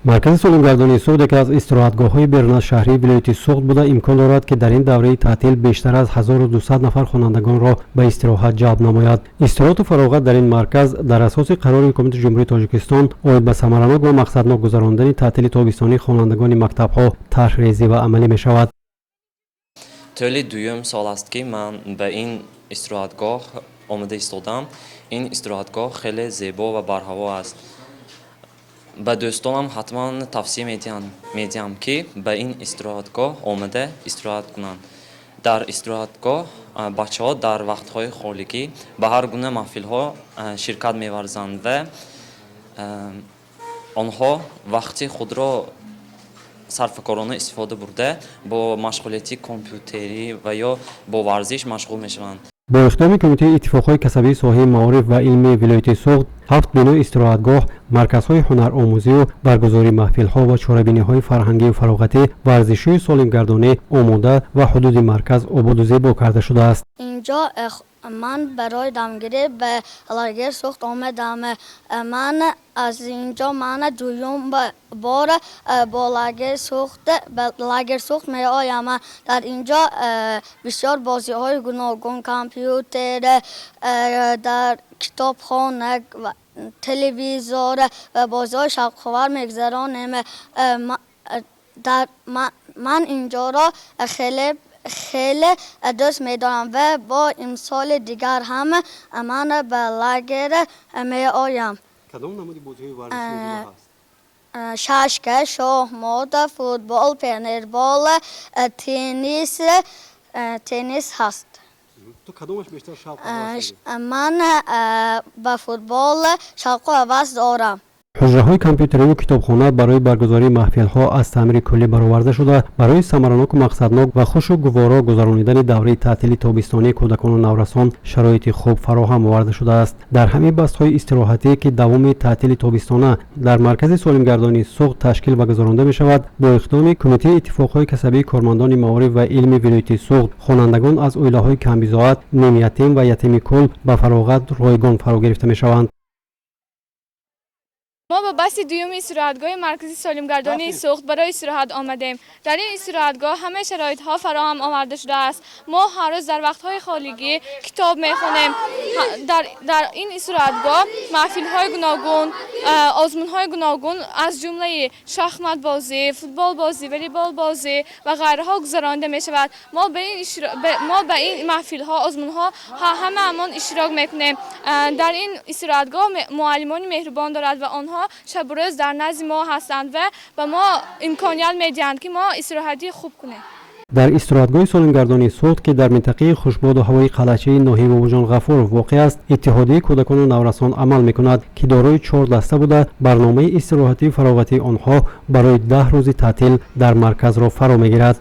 Маркази солимгардонии Суғд яке аз истироҳатгоҳҳои берун аз шаҳрии вилояти Суғд буда, имкон дорад, ки дар ин давраи таътил бештар аз 1200 нафар хонандагонро ба истироҳат ҷалб намояд. Истироҳату фароғат дар ин марказ дар асоси қарори Ҳукумати Ҷумҳурии Тоҷикистон оид ба самаранок ва мақсаднок гузарондани таътили тобистонии хонандагони мактабҳо тарҳрезӣ ва амалӣ мешавад. Тӯли дуюм сол аст, ки ман ба ин истироҳатгоҳ омода истодам. Ин истироҳатгоҳ хеле зебо ва барҳаво аст. Ба дӯстонам ҳатман тавсия медиҳам, ки ба ин истироҳатгоҳ омада истироҳат кунанд. Дар истироҳатгоҳ бачаҳо дар вақтҳои холигӣ ба ҳар гуна маҳфилҳо ширкат меварзанд ва онҳо вақти худро сарфакорона истифода бурда, бо машғулияти компютерӣ ва ё бо варзиш машғул мешаванд. Бо иқдоми Кумитаи иттифоқҳои касабии соҳаи маориф ва илми вилояти Суғд ҳафт бинои истироҳатгоҳ, марказҳои ҳунаромӯзию баргузории маҳфилҳо ва чорабиниҳои фарҳангию фароғатӣ, варзишию солимгардонӣ омода ва ҳудуди марказ ободу зебо карда шудааст. Инҷо ман барои дамгирӣ ба лагер Суғд омадам. Ман аз инҷо ман дуюм бор бо лагер Суғд ба лагер Суғд меоям. Дар инҷо бисёр бозиҳои гуногун, компютер, дар китобхона, телевизор ва бозиҳои шавқовар мегузаронем. Ман инҷоро хеле хеле дӯст медорам ва бо имсоли дигар ҳам ман ба лагер меоям. Кадом намуди бозиҳои варзишӣ ҳаст? Шашка, шоҳмот, футбол, пейнтбол, теннис ҳаст. Ту кадомаш бештар шавқ? Ман ба футбол шавқу ҳавас дорам. Ҳуҷраҳои компютерию китобхона барои баргузории маҳфилҳо аз таъмири куллӣ бароварда шуда, барои самараноку мақсаднок ва хушу гуворо гузаронидани давраи таътили тобистонии кӯдакону наврасон шароити хуб фароҳам оварда шудааст. Дар ҳамин бастҳои истироҳатӣ, ки давоми таътили тобистона дар маркази солимгардонии Суғд ташкил ва гузаронда мешавад, бо иқдоми Кумитаи иттифоқҳои касабии кормандони маориф ва илми вилояти Суғд хонандагон аз оилаҳои камбизоат, нимятим ва ятими кул ба фароғат ройгон фаро гирифта мешаванд. Мо ба басти дуюми истироҳатгоҳи маркази солимгардонии Суғд барои истироҳат омадем. Дар ин истироҳатгоҳ ҳамаи шароитҳо фароҳам оварда шудааст. Мо ҳар рӯз дар вақтҳои холигӣ китоб мехонем. Дар ин истироҳатгоҳ маҳфилҳои гуногун, озмунҳои гуногун, аз ҷумлаи шахматбозӣ, футболбозӣ, волейболбозӣ ва ғайраҳо гузаронида мешавад. Мо ба ин маҳфилҳо, озмунҳо ҳамаамон иштирок мекунем. Дар ин истироҳатгоҳ муаллимони меҳрубон дорад ва онҳо шабу рӯз дар назди мо ҳастанд ва ба мо имконият медиҳанд, ки мо истироҳатии хуб кунем. Дар истироҳатгоҳи солимгардонии Суғд, ки дар минтақаи хушбоду ҳавои Қалъачаи ноҳияи Бобоҷон Ғафуров воқеъ аст, иттиҳодияи кӯдакону наврасон амал мекунад, ки дорои чор даста буда, барномаи истироҳатии фароғатии онҳо барои 10 рӯзи таътил дар марказро фаро мегирад.